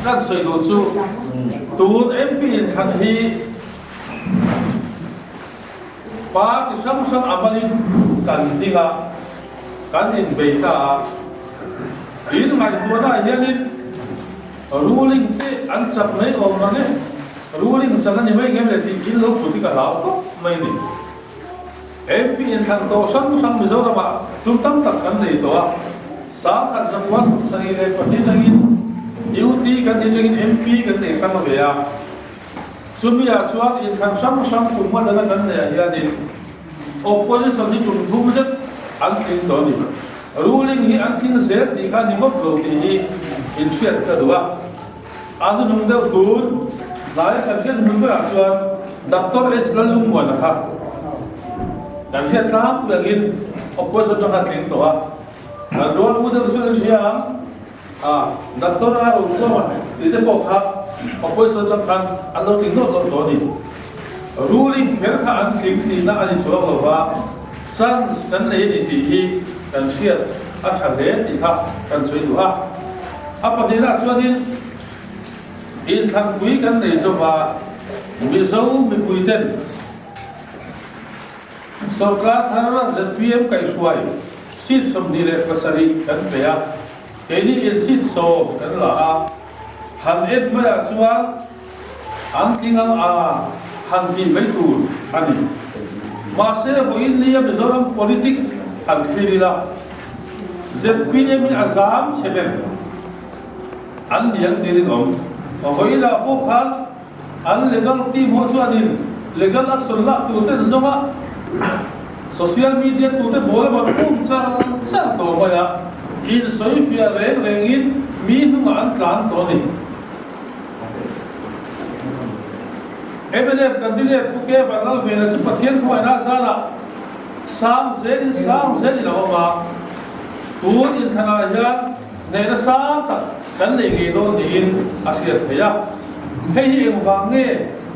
Kan sawi duh chu tun MP inthlan hi party hrang hrang a malin kan ding a, kan inbei ta a. In ngaihtuahnaah hianin ruling te an chak mai awm mang e, ruling chan a ni mai ngem le tih in lo put hi ka hlau khawp mai a ni. MP inthlan tawh hrang hrang Mizoramah tum tam tak kan nei tawh a, 1972 atangin UT kan nih atangin MP kan nei hrang ve a, chumi ah chuan inthlan hrang hrang kum hma danga kan neih ah hianin opposition hi tum thum zet an tling tawh a ni. Ruling hi an tling zel tih kha ni ngawt lo tih hi inhriat ka duh a. A hnuhnung deuh tun hnai kan hriat hmun berah chuan Doctor H Lallungmuana kha kan hriat tlangpui angin opposition atanga tling tawh a, kan rual u deuh chu an hria ang a, Doctor A Rosuama tih te pawh kha opposition atang khan an lo tling nawlh nawlh tawh a ni. Ruling kher kha an tling tihna a ni chuang lo va, chance kan nei a ni tih hi kan hriat a tha hle tih kha kan sawi duh a. A pahnihna chuanin inthlanpui kan nei zawka Mizo mipuiten sawrkar thar zpm kaihhruai seat 27 kan pe a, keini in seat 10 kan la a, han en maiah chuan an tling ang a han tih mai tur a ni. Mahse, vawiin nia Mizoram politics han thlir ila, Zpm hi a zam chhe ber an ni ang tiin awm. Vawiin ah pawh khan an legal team ho chuanin legal action lak tur ten zawnga social media tute ball a rawn um char char tawh mai a, insawi fiah reng rengin mi hnungah an tlan tawh a ni. Mnf candidate Pu K Vanlalvela chu Pathian hruaina zarah Sang zelin sang zelin a awm a, tun inthlanah hian hnehna sang tak kan nei ngei dawn niin a hriat theih a. Hei hi engvang nge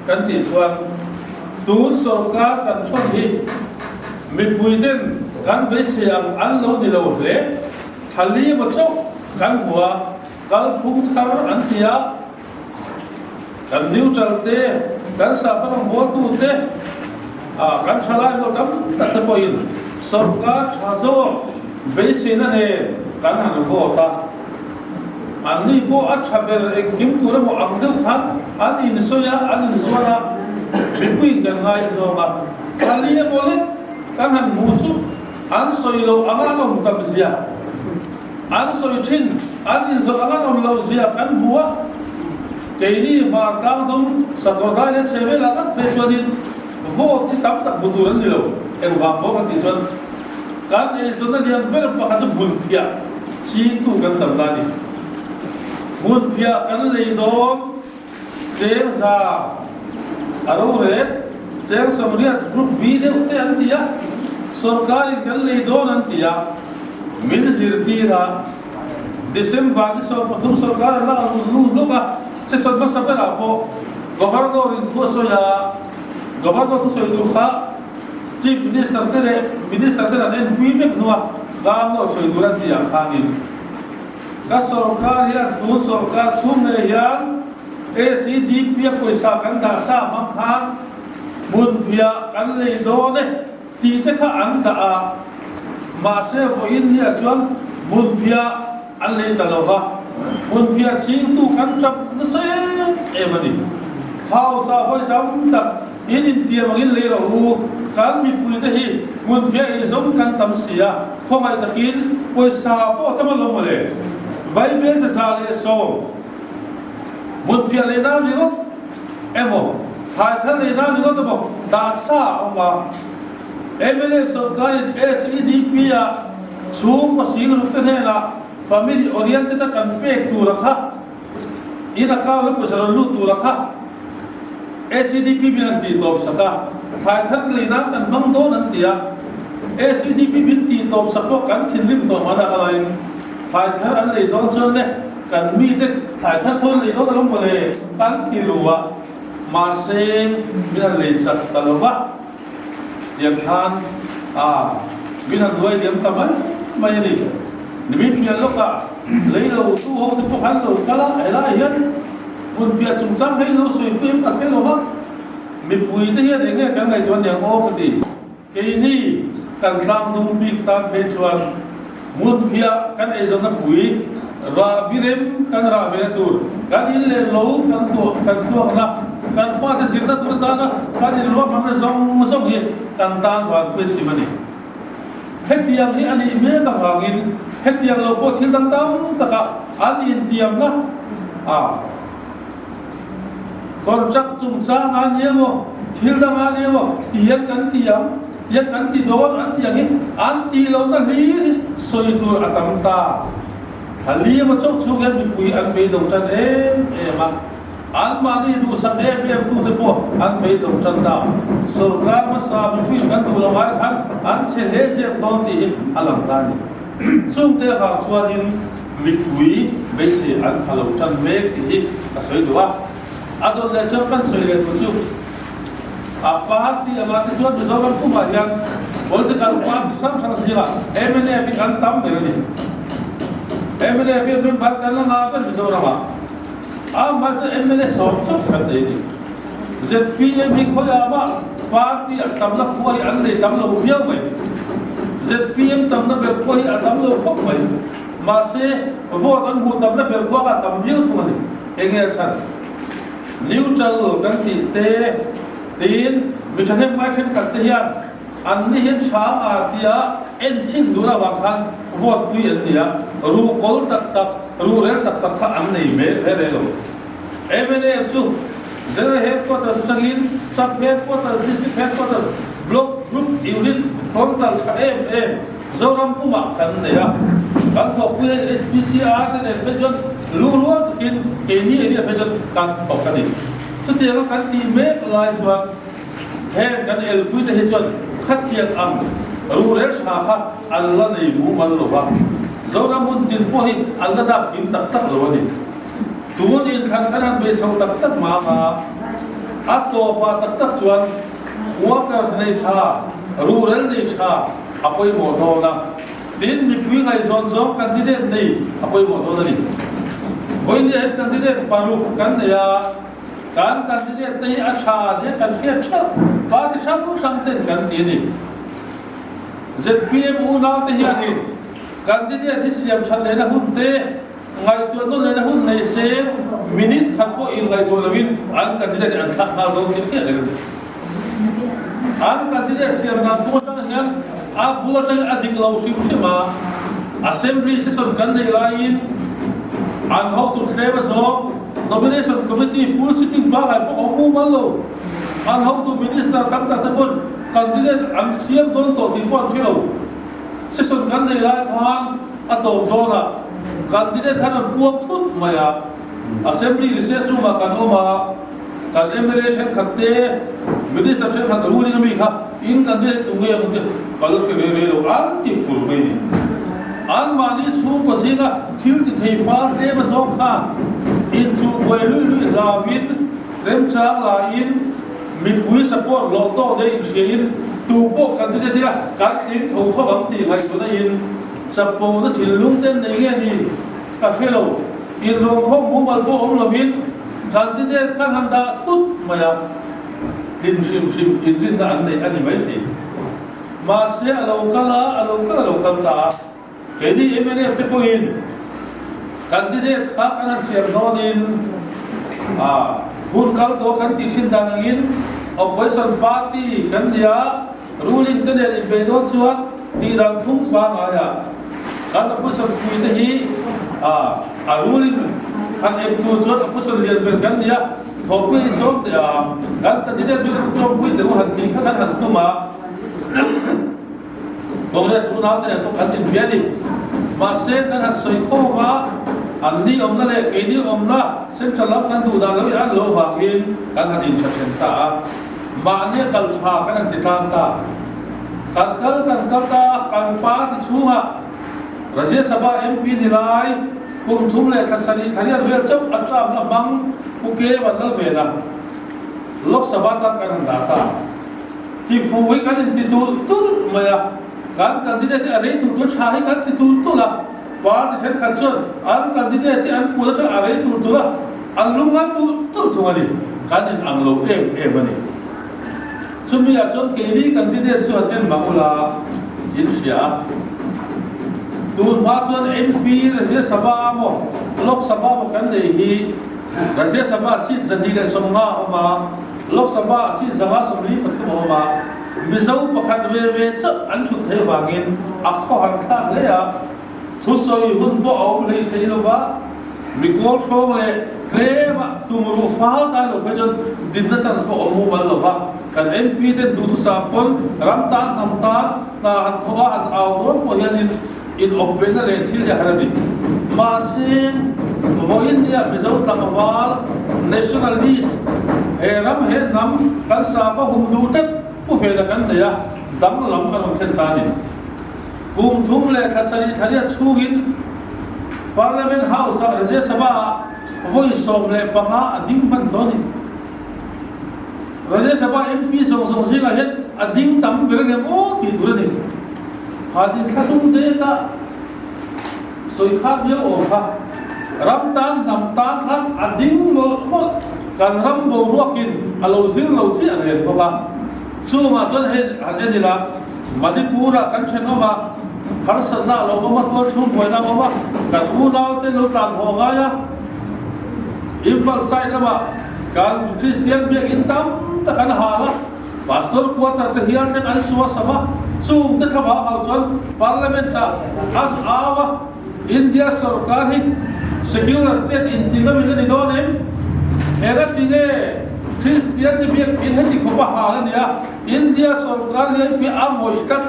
kan tih chuan tun sawrkar kan thawn hi mipui ten kan beisei ang an lo ni lo hle. Thla li emaw chauh kan hmu a, kalphung thar an ti a, kan neutral te, kan sahpang hmualtu te, kan thalai ho tam tak te pawhin sawrkar tha zawk beiseina nen kan han vote a, anni pawh a tha ber engkim tur emaw ang deuh khan an insawi a, an inzuar a, mipuiin kan ngaizawng a, thali emaw lek kan han hmuh chu an sawi loh anga an awm tam zia. An sawi thin, an inzawrh anga nawm loh zia kan hmu a, keini hmar tlang dum sakawrdai leh chhe velah ngat phei chuanin vote hi tam tak hmu tur an ni lo, engvang pawh kan tih chuan kan eizawnna lian ber pakhat chu hmunphiah chingtu kan tam la a ni. Hmunphiah kan lei dawn cheng za a rorel, cheng 80 group B deuh te an ti a, sorkarin kan lei dawn an ti a, min zirtir a, December ni 13 sorkar a la lung hluk a, session hmasa berah pawh Governor in thu a sawi a, Governor thusawi tur kha Chief Minister te leh Minister ten an enpui vek hnua Governor sawi tur an tih ang khanin, Ka sorkar hian tun sorkar chhung ngei hian ACDP a pawisa kan dah sa hmang khan hmunphiah kan lei dawn e tih te kha an dah a, mahse vawiin nia chuan hmunphiah an lei ta lo va, hmunphiah chingtu kan tap nasa em em a ni. House ah vawi tam tak in intiam angin lei rawh u, kan mipuite hi hmunphiah eizawng kan tam si a, Khawngaih takin pawisa pawh a tam alawm mawle. Vaibel 110 hmunphiah lei nan ringawt emaw, thlai thar lei nan ringawt emaw dah sa a awm a. Mla sawrkarin SEDP ah chhungkaw sing ruk te hnenah family oriented a kan pek tur a kha, in account a pawisa rawn lut tur a kha SEDP min an tih tawp sak a, thlai thar lei nan kan hmang dawn an ti a, SEDP min tih tawp sak pawh kan thinrim tawh mahna ka laiin thlai thar an lei dawn chuan le kan mite thlai thar thawn lei dawn alawm mawle kan ti ru a, mahse min an lei sak ta lo va, tiang khan a min an hnuai liam ta mai mai a ni. Nimin pian lawkah. Lei lo tu ho te pawh an lo kal a, helaiah hian hmunphiah chungchang hi lo sawi pui ka hre lo va, mipui te hian eng nge kan ngaihtuah aniang aw ka ti. Keini kan tlang dum bik tan phei chuan hmunphiah kan eizawnna pui rah birem kan rah ve na tur, kan in leh lo kan tuah kan tuakna, kan fate zirna tur atana kan inruahmanna zawng zawng hi kan tan vanpui chim a ni. Hetiang hi a nih mek avangin hetiang lo pawh thil dang tam taka an intiamna a contract chungchang a ni emaw, thil dang a ni emaw tiang kan ti ang, tiang kan ti dawn an ti angin an tih lohna hlir hi sawi tur a tam ta. Thla li emaw chauh chhung hian mipui an beidawng tan em em a. Anmahni duhsak em em tute pawh an beidawng tan ta. Sorkar hmasa mipui kan duh lo ai khan an chhe hle zep dawn tih hi a lang ta a ni. Chungte avang chuanin mipui beisei an pha lo tan mek tih hi ka sawi duh a. A dawt leh chuan kan sawi leh tur chu a party anga te chuan Mizoram pumah hian political party hrang hrang zingah mnf hi kan tam ber a ni. Mnf hi member kan la ngah ber Mizoramah. A hma chu mla sawm chauh kan nei a ni. Zpm hi khawiah mah party a tamna khua hi an nei tam lo viau mai. Zpm tamna ber khua hi a tam lo khawp mai. Mahse, vote an hmuh tamna ber khua kha a tam viau thung a ni. Enge a chhan? Neutral kan tih te tiin mi thahnem ngai thenkhat te hian An ni hian tha a tia en chhin dun avang khan vote pui an ni a, ruhkawl tak tak, ruhrel tak tak kha an nei ve ve ve lo. Mnf chu General Headquarters atangin Sub Headquarters, District Headquarters, Block, Group, Unit, Frontal tha em em Zoram pumah kan nei a. Kan thawkpui hei SPCR te nen phei chuan lungrual takin keini area phei chuan kan thawk a ni. Chutianga kan tih mek lai chuan Heng kan elpui te hi chuan khatiang ang rurel tha kha an la nei mumal lo va, Zoram hun tin pawh hi an la dak kim tak tak lo a ni. Tun inthlan kan han bei chho tak tak mang a, a tawpah tak tak chuan workers nei tha, rurel nei tha a pawimawh dawn a, tin mipui ngaihzawn zawng candidate nei a pawimawh dawn a ni. Vawinia hian candidate paruk kan nei a. Kan candidate te hi a tha nia kan hriat theuh, party hrang hrang ten kan ti a ni. Zpm unau te hianin candidate hi siam that lehna hun te, ngaihtuah nawn lehna hun nei se minute khat pawh inngaihtuah loin an candidate hi an thlak nghal dawn tih hriat reng a ni. An candidate siam dan pawh atang hian a bul atangin a dik lo hrim hrim a, Assembly session kan neih laiin an hotu thlem a zawng. Nomination Committee full sitting pangngai pawh a awm mumal lo. An hotu Minister tam tak te pawn candidate an siam dawn tawh tih pawh an hre lo. Session kan nei lai khan a tawp dawnah candidate khan an puang thut mai a. Assembly recess room ah kan awm a, kan mla thenkhat te, Minister thenkhat ruling ami kha in candidate tu nge ang te ka lo hre ve ve lo an ti fur mai ni. Anmahni chhungkaw zinga thil ti thei fal tlem a zawng khan inchuh buai luih luih hlauin, remchang laiin, mipui support hlawh tawk daih inhriain tu pawh candidate ila kan tling tho tho ang tih ngaihtuahna in chapona thinlung ten nei nge ni ka hre lo. Inrawngkhawm mumal pawh awm lovin candidate khan han dah thut mai a, hlim hrim hrim inrinna an nei a ni maithei. Mahse a lo kal a, a lo kal a lo kal ta a. Keini mnf te pawhin candidate kha kan han siam dawnin hun kal tawh kan tih thin dan angin opposition party kan ni a, ruling te nen inbei dawn chuan tih dan phung pangngai a kan opposition pui te hi a ruling han em tur chuan opposition lian ber kan ni a, thawhpui hi zawm teh a, kan candidate bik an tlawmpui teh u han tih kha kan han tum a. Congress unau te nen pawh kan inbia a ni. Mahse, kan han sawi khawm a, anni awmna leh keini awmna central lam kan duh dan lo i an loh vangin kan han intha then ta a. Mahni a kal tha kan han ti tlang ta. Kan kal kan kal ta a, kan party chhungah Rajya Sabha MP ni lai kum thum leh thla sarih thla riat vel chauh a term-na hmang Pu K Vanlalvena Lok Sabha tan kan han dah ta. Tifu hi kan inti tulh tulh mai a, kan candidate hi a rei tur tur tha hi kan ti tulh tulh a. Party thenkhat chuan an candidate hi an put atang a rei tur tur a, an lungngai tulh tulh thung a ni. Kan in ang lo em em a ni. Chumi ah chuan keini candidate chu han en mah ula in hria a. Tun hma chuan MP Rajya Sabha maw Lok Sabha maw kan nei hi Rajya Sabha seat 250 a awm a, Lok Sabha seat 143 a awm a. Mizo pakhat ve ve chauh an thut theih vangin a khawhar thlak hle a, thusawi hun pawh a awm hlei thei lo va, mikawl hrawng leh tlema tumruh fal tan lo phei chuan dinna chance pawh a awm mumal lo va, kan MP ten duhthusam pawn ram tan hnam tan hna han thawh a han au dawn pawh hianin in awp behna leh thil hi a har a ni. Mahse, vawiin nia Mizo tlangval nationalist he ram he hnam kan sava hum duh tlat pu vela kan nei a, danglam a rawn thlen ta a ni. Kum thum leh thla sarih thariat chhungin Parliament House-ah Rajya Sabha-ah vawi 15 a ding hman dawn a ni. Rajya Sabha MP zawng zawng zingah hian a ding tam ber ang em aw tih tur a ni. Han inthlahlum dek a sawi khat viau awm kha. Ram tan hnam tan khan a ding mawlh mawlh. Kan ram boruakin a lo zir lo chiah reng bawk a. Chungah chuan hei han en ila Manipur-ah kan thenawm a, harsatna a lo awm a, tualchhung buaina a awm a, kan unaute lo tlan haw ngai a. Imphal side lamah kan Kristian biakinn tam tak an hal a, Pastor quarter te hial thleng an sua sam a, chung te thlavang ho chuan Parliament ah an au a, India sorkar hi secular state inti ngamin a ni dawn em? Heng a ti nge Kristian te biakinn heti khawp a hal a nia, India sorkar lian pi a ngawih tlat.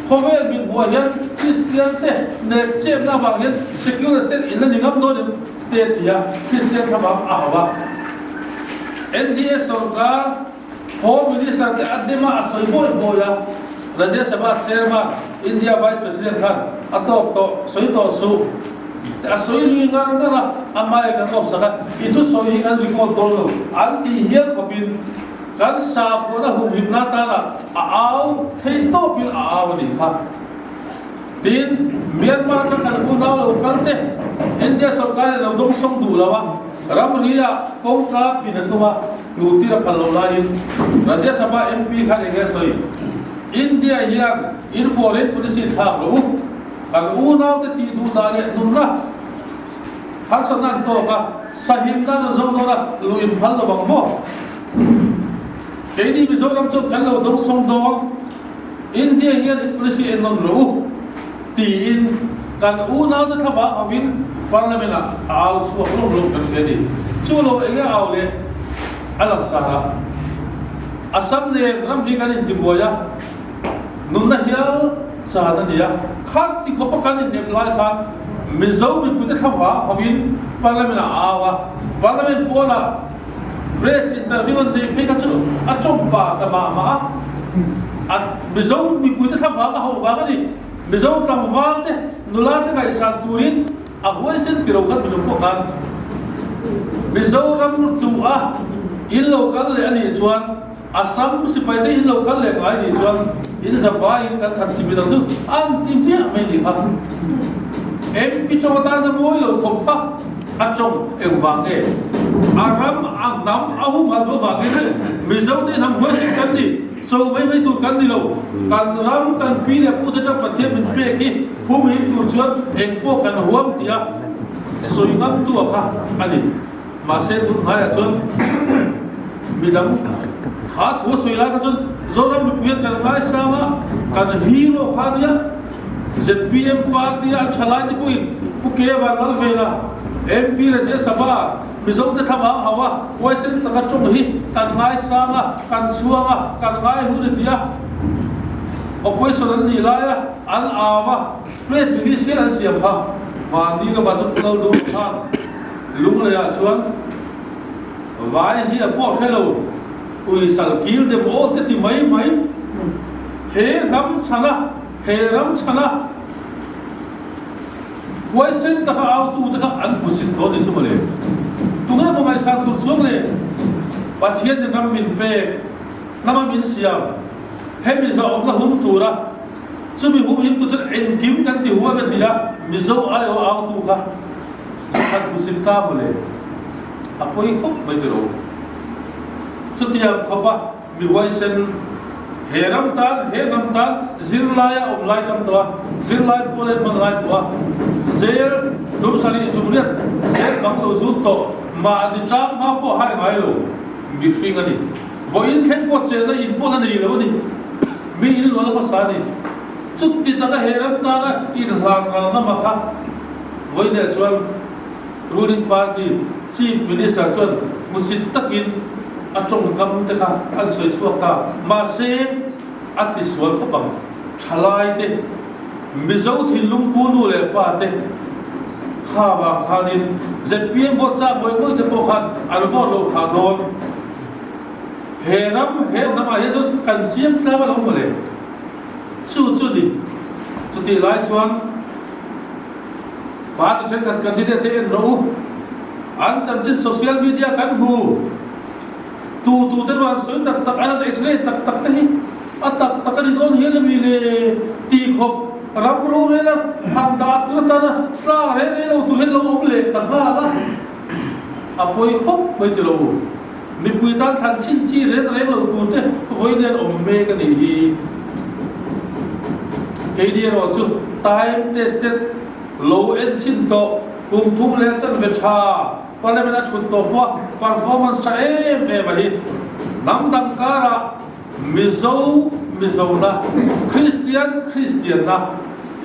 Khawvel mit hmuah hian Kristian te nek chepna avang hian secular state in la ni ngam dawn em? Te tia Kristian thlavang a hauh a. NDA sorkar Home Minister te a dem a, a sawi bawi bawi a. Rajya Sabha Chairman, India Vice President khan a tawk tawh, sawi tawh suh te a sawi lui ngar ngar a, a hmai kan awp sak a, i thusawi hi kan record dawn lo an tih hial khawpin kan sakhuana humhimna atana a au thei tawpin a au a nih kha. Tin, Myanmar kha kan unau lo kal te, India sorkar in lo dawngsawng duh lo a, ramri-ah kawngka pin a tum a, luhtir a phal lo laiin Rajya Sabha MP khan eng nge sawi? India hian in foreign policy thlak lo u, kan unau te tih duh dah leh nunna harsatna an tawk a, sahimna an rawn zawng dawn a, luh in phal lo ang maw? Keini Mizoram chuan kan lo dawngsawng dawn. India hian in policy en nawn lo u tiin kan unaute thlavang hovin Parliament ah a au chhuak lawm lawm kan hria a ni. Chu lo enge au leh a langsar a, Assam nen ram hi kan intibuai a, nunna hial chan a ni a, khat ti khawp a kan innem lai khan Mizo mipuite thlavang hovin Parliament ah a au a, Parliament pawnah Press interview an neih phei kha chu a tawngpa ta mah mah a, a Mizo mipuite thlavang a hauh vang a ni. Mizo tlangval te, nula te ngaihsan turin a huaisen ti lo khan Mizo pawh khan Mizoram chu a in lo kal leh a nih chuan Assam sipai te in lo kal leh ngai nih chuan in zavaiin kan that chimit ang chu an ti hmiah mai nih kha. MP tawng atana mawi lo khawp kha a tawng engvang nge? A ram, a hnam, a humhalh duh avangin Mizo te hnam huaisen kan ni, cho mai mai tur kan ni lo. Kan ram, kan pi leh pu te tang Pathian min pek hi humhim tur chuan engpawh kan huam tia sawi ngam tu a kha a ni. Mahse tun hnaiah chuan midang kha thu a sawi lai kha chuan Zoram mipui an kan ngaisang a, kan hero kha a nia. Zpm party a an tha lai te pawhin Pu Ke Vanlalvela, MP Rajya Sabha, Mizo te thlavang hau a, huaisen taka tawng hi kan ngaisang a, kan chhuang a, kan ngai hun a ti a. Opposition an nih laia an au a, press release hial an siam kha. Mahni lamah chuan Pu Lalduha khan Lungleiah chuan vai zia pawh hre lo, uisal kil dem aw te ti mai mai. He ram chhana, he ram chhana huaisen taka autu te kha an hmusit dawn ni chu mawle. Tunge maw ngaihsan tur chuang le? Pathianin ram min pek, hnama min siam, hemi zahawmna hum tura chumi humhim tu chuan engkim kan ti huam e ti a. Mizo aiawh autu kha zakhat hmusit ta mawle, a pawi khawp mai tilo. Chutiang khawpa mi huaisen he ram tan, he hnam tan zirlaia awm lai tam tawh a, zirlai pawl en hman lai tawh a, zel tum sarih tum riat zel bang lo zut tawh mahni tang hma pawh hai ngai lo mihring a ni. Vawiin thleng pawh chenna in pawh la nei lo a ni. Mi in luah la hmasa a ni. Chuti taka he ram tana inhlan ngal ngam a kha vawiinah chuan ruling party chief minister chuan hmusit takin a tawngkam te kha an sawi chhuak ta. Mahse, a tisual khawp ang. Thalai te, Mizo thinlung pu nu leh pa te kha vang khanin zpm vote chak ngawih ngawih te pawh khan an vote loh phah dawn. He ram, he hnamah hian chuan kan chiang tlang alawm mawle. Chu chu ni. Chutih lai chuan party thenkhat candidate te en rawh u. An chanchin social media kan hmu. Tu tu te ruan sawi tak tak, an han x-ray tak tak te hi a tak tak a ni dawn hial ami le tih khawp ram rorel a han dah tur atana tlang reng reng lo tur hian lo awm leh ta nghal a. A pawi khawp mai ti lo u. Mipui tan thlan chhin chi reng reng lo tur te vawiin awm mek a nih hi. Keini erawh chu time tested lo en chhin tawh kum thum leh chanve tha parliament a thut tawh pawh performance tha em em a hi. Hnam dang karah Mizo Mizona, Kristian Kristianna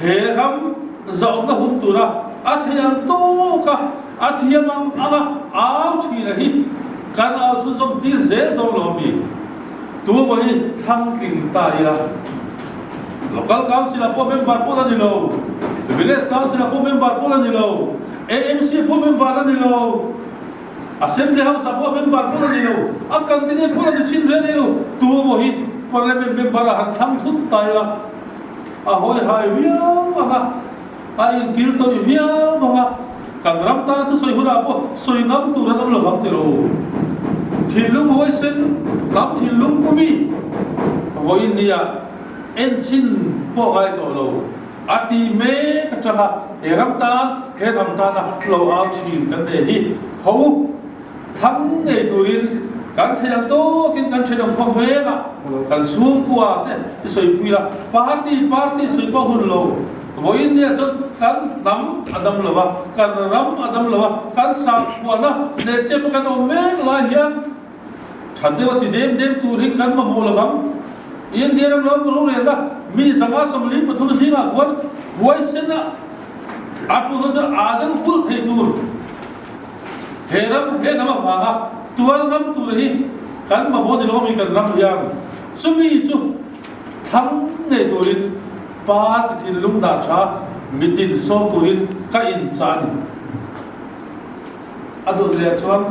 he ram zauhna hun tura a thei ang tawk a, A thiam ang ang a, au thin a hi kan au chhunzawm tir zel dawn lo ami? Tu emaw hi thlang tling ta ila. Local Council ah pawh member pawh la ni lo, Village Council ah pawh member pawh la ni lo, AMC ah pawh member la ni lo, Assembly House ah pawh member pawh la ni lo, a candidate pawh la ni chhin reng reng lo, tu emaw hi Parliament member ah han thlang thut ta ila, a hawi hai viau ang a. A inkil tawih viau ang a, kan ram tana thusawi hunah pawh sawi ngam tur an awm lo ang tilo. Thinlung huaisen hnam thinlung pumi vawiin nia enchhin pawh ngai tawh lo a ti mek atanga he ram tan he hnam tana lo au thin kan nei hi ho thang ngei turin kan theih ang tawkin kan thenawm khawm vek a, kan chhungkua te i sawipui la, party party sawi pawh hun lo, vawiin nia chuan kan hnam a dam lo a, kan ram a dam lo a, kan sakhuana leh chep a kan awm mek lai hian tha deuh a ti dem dem tur hi kan mamawh lo ang. India ram lo rorelna mi 143 zingah khuan huaisen a a thu chuan aa deuh kulh thei tur. He ram, he hnam avanga tual ram tur hi kan mamawh ni lo ami kan ram hian chumi chu thlang ngei turin party thinlung dah tha mitin sawm turin ka inchah a ni. A dawt leh chuan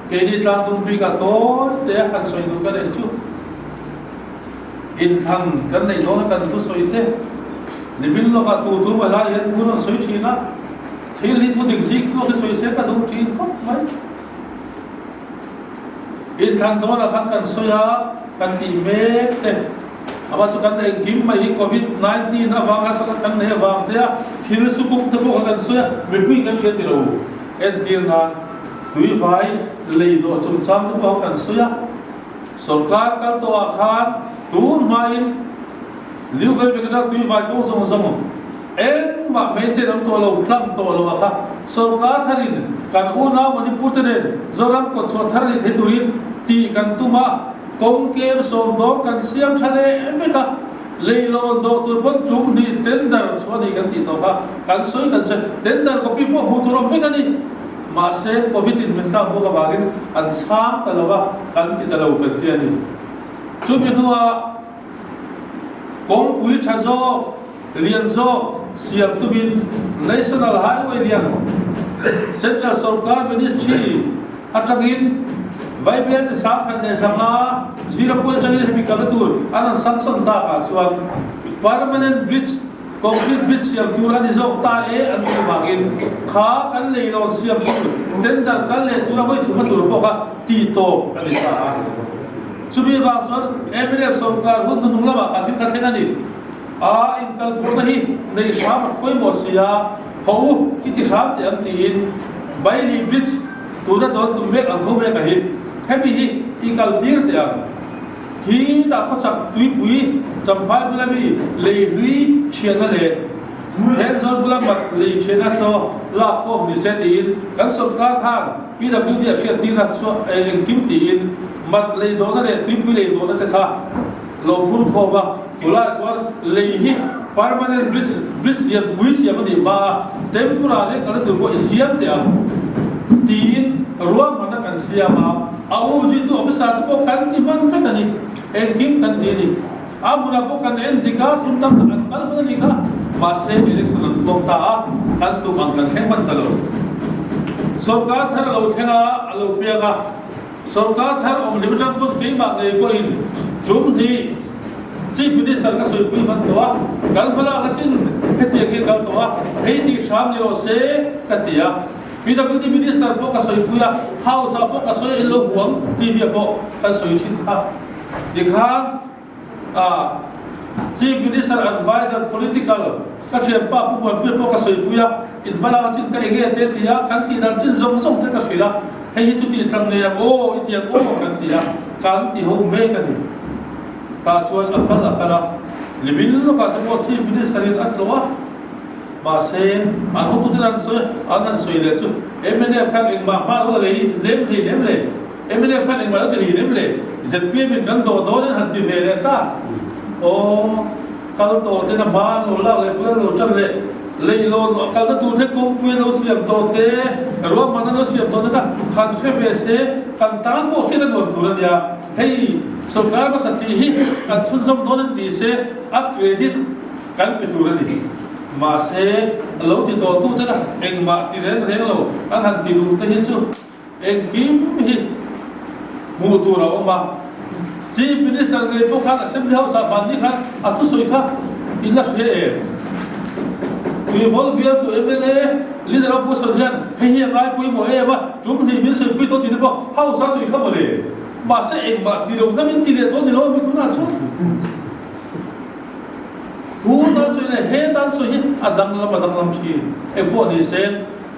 keini tlangdung bikah tawi te a han sawi duh ka neih chu inthlan kan neih dawn a kan thusawi te nimin lawkah tu tu mai lai hian thu rawn sawi thin a. Thil hi thu dik zik tluak hi sawi se ka duh thin khawp mai. Inthlan dawnah khan kan sawi a, kan tih mek te. Amah chu kan engkim mai hi Covid 19 avang a sawn kan nei avang te a, thil sukuk te pawh kha kan sawi a, mipui kan hria ti lo. Entir nan tuivai lei dawh chungchang te pawh kha kan sawi a. Sorkar kal tawhah khan tun hmain Liu Kai Vekata tuivai kawng zawng zawng Engmah maintain awm tawh lo, tlang tawh lo a kha sorkar tharin kan unau Manipur te nen Zoram kawtchhuah thar ni thei turin tih kan tum a, kawng kem sawm dawr kan siam tha leh vek a, leilawn dawh tur pawn tum hnih tender chhuah a ni kan tih tawh kha kan sawi kan sawi, tender copy pawh hmuh tur awm vek a ni. Mahse Covid in min tlak bawk avangin an chhang ta lo a, kan ti ta lo kan ti a ni. Chumi hnuah kawngpui tha zawk, lian zawk siam tumin National Highway lian Central Sorkar Ministry atangin Vaibel chi 1500 0 atangin hemi kalna tur an rawn sanction takah chuan Permanent Bridge, Concrete Bridge siam tur a ni zawk ta e an tih avangin kha kan leilawn siam tur tender kal leh tura vawi thum a tur pawh kha tih tawp a ni ta a. Chumi avang chuan mnf sorkar hun hnuhnung lamah kha thil kha thleng a ni. A inkalpawhna hi neih hram a pawimawh si a, haw u i ti hram teh ang tiin Bailey Bridge tuna dawn tum mek ang tho mek a hi hemi hi i kal tir teh ang. Khi tah khawchak tuipui Champhai bula mi lei hlui thianna leh Thenzawl bula mat lei thianna saw lak khawm ni se tiin kan sawrkar khan PWD a hriat tirna chu engkim tiin mat lei dawhna leh tuipui lei dawhna te kha lo phur khawm a, tunlai chuan lei hi permanent bridge bridge lian pui siam a nih hma a, temporary kalna tur pawh i siam teh ang tiin ruahmanna kan siam a, a umzuitu officer te pawh kan ti hman vek a ni, engkim kan ti a ni. A hmunah pawh kan en dik a, tum tam tak an kal hman a ni kha, mahse election an puang ta a, kan tum ang kan thleng hman ta lo. Sorkar thar a lo thleng a, a lo piang a. Sorkar thar awm hlim atang pawn keimah ngei pawhin tum hi Chief Minister ka sawipui hman tawh a, kal hmalak a chin hetiang hi a kal tawh a, hei tih hram ni rawh se ka ti a. PWD Minister pawh ka sawipui a, House ah pawh ka sawi a in lo huam TV ah pawh kan sawi thin kha. Tikhan a Chief Minister Adviser Political ka thianpa Pu Muanpuia pawh ka sawipui a, in hmalak a chin ka enge te ti a, kan tih dan chin zawng zawng te ka hrilh a, hei hi chu tih tlang ngei ang aw, i ti ang aw kan ti a, kan ti ho mek a ni. Tah chuan a kal a kal a, Limin lawkah te pawh Chief Minister in a tlawh a, mahse an hotute an sawi an han sawi leh chu mnf khan engmah hma lo la lei lem hlei lem le. Mnf khan engmah lo ti ri rem le, zpm in kan dawh dawn in han ti ve leh ta. Aw, kal tawh ten a hma an lo lak leh pui an lo tan leh, leihlawn a kalna tur te kawngpui an lo siam tawh te, ruahman an lo siam tawh te kha han hre ve se, kan tan pawh hriat a nuam tur a nia. Hei sorkar hmasa tih hi kan chhunzawm dawn an ti se, a credit kan pe tur a ni. Mahse, lo ti tawh tu te kha engmah ti reng reng lo an han ti duh te hi chu, Engkim hi hmuh tur a awm a, Chief Minister ngei pawh khan Assembly House ah van ni khan a thusawi kha in la hria em? Tuivawl bialtu mla Leader of Opposition hian hei hi a ngai pawimawh em a, tum hnih min sawipui tawh tih te pawh House a sawi kha mawle. Mahse engmah ti lo hnam in ti leh tawh ni lo a mi tunah chuan thu tan sawi leh he tan sawi hi a danglam a danglam thin. Engpawh ni se.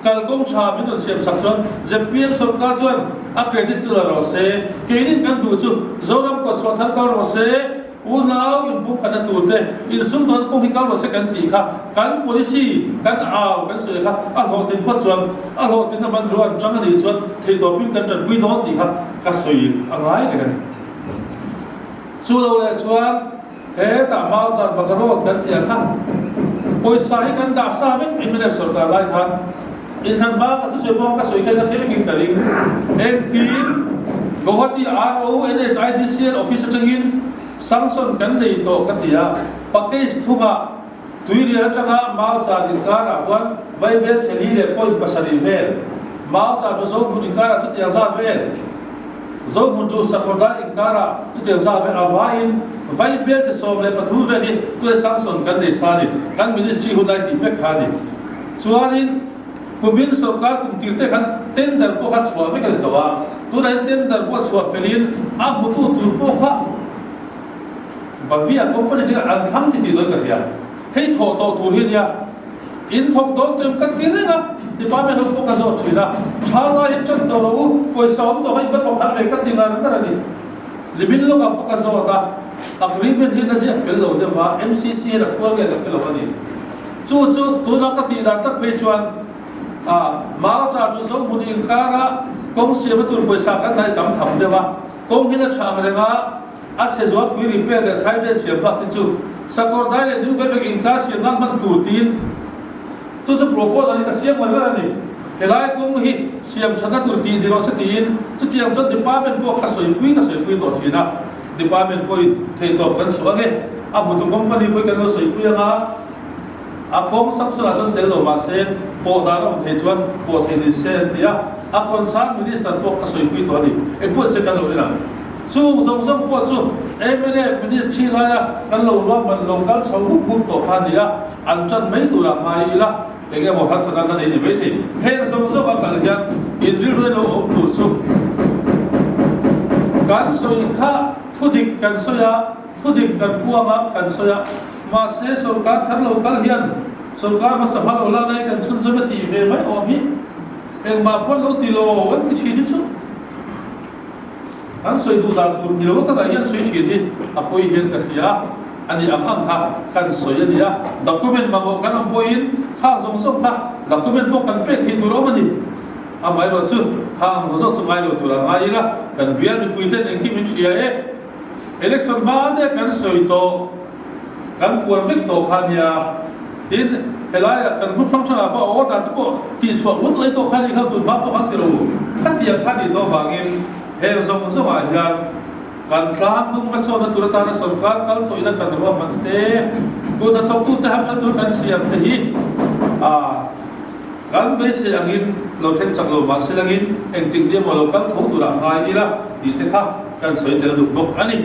Kalkawng tha min rawn siam sak chuan zpm sorkar chuan a credit chu la rawh se, keinin kan duh chu Zoram kawt chhuah thar kal rawh se, unau inpum khatna tur te insumdawnna kawng hi kal rawh se kan tih kha kan policy kan au kan sawi kha a hlawhtlin phawt chuan a hlawhtlinna hmanrua an chang a nih chuan theihtawpin kan tanpui dawn tih kha ka sawi a ngai reng a ni. Chu lo leh chuan. Hetah mau chan baka road kan tih ah khan pawisa hi kan dah sa vek mnf sorkar lai khan inthlan hma ka thusawi pawh ka sawi khan ka thil engkim ka ring. Engkim Guwahati RO NHIDCL office atangin sanction kan nei tawh ka ti a, package thungah Tuirial atanga mau chan inkarah khuan vaibel chhe li leh point pasarih vel, mau chan chu Zohmun inkarah chutiang zat vel, Zohmun chu Sakawrdai inkarah chutiang zat vel a vaiin vaibel che 13 vel hi tue sanction kan nei sa a ni, kan ministry hun lai tih vek kha a ni. Chuanin kumin sorkar kum tir te khan tender pawh kha chhuah vek a ni tawh a, tunah hian tender pawh chhuah felin a hmutu tur pawh kha Bavia company te kha an thlang ti tih dawn ka hria. Hei thawh tawh tur hi a nia. In thawk dawn tawh em ka ti reng a, department ho pawh ka zawt thin a, tha lai hi tan tawh lo u, pawisa awm tawh kha in va thawk harh ve ka ti ngar ngar a ni. Limin lawkah pawh ka zawt a, agreement hi na ziak fel lo deuh a, MCC hian a khual nge ka hre lo a ni. Chu chu tuna ka tih dan tak phei chuan ah Mau char chu Zohmun inkara kawng siamna tur pawisa kan dah hi tam tham deuh a, kawng hi la tha ang reng a, A chhe zual pui repair leh side lane siam bak hi chu sakawr dai leh new bag inkar siam nan hman tur tiin chu chu proposal hi ka siam ngar ngar a ni. Helai kawng hi siam thatna tur tih ni rawh se tiin chutiang chuan department pawh ka sawipui ka sawipui tawh thin a, department pawhin theihtawp kan chhuah ange, a hmutu company pawhin kan lo sawipui anga a kawng sanction ah chuan tel lo mahse pawh dan a awm thei chuan pawh thei ni se an ti a, a concern minister pawh ka sawipui tawh a ni. Engpawh se kan lo en ang. Chung zawng zawng pawh chu mnf ministry laia kan lo ruahman lo kal chho hup hup tawh kha a ni a, an tan mai turah ngai ila eng emaw harsatna la nei ni mai thei. Heng zawng zawng a kal hian inrilru lo awm tur chu kan sawi kha thudik kan sawi a, thudik kan puang a kan sawi a. Mahse sorkar thar lo kal hian sorkar hmasa hma lo lak lai kan chhunzawm a tih ve mai awm hi engmah pawh an lo ti lo an ti thin hi chu an sawi duh dan tur ni lo takah hian sawi thin hi a pawi hian ka hria a ni ang ang kha kan sawi a ni a, document mamawh kan awm pawhin khang zawng zawng kha document pawh kan pek thei tur a awm a ni. Amaherawh chu khang zawng zawng chu ngai lo tur a ngai ila kan bial mipui ten engkim min hria e. Election hma te kan sawi tawh, kan puan vek tawh kha nia. Tin, helaiah kan group hrang hrangah pawh a order te pawh tihchhuah vut lei tawh kha ni kha tun hma pawh kan ti lo. Khatiang kha nih tawh vangin heng zawng zawngah hian kan tlang dung hmasawnna tur atana sorkar kal tawhina kan ruahman te, kut hnathawktute hamtha tur kan siam te hi a Kan beisei angin lo thleng chak lo mahse langin engtik ni emaw lo kal tho turah ngai ila tih te kha kan sawi tel duh bawk a ni.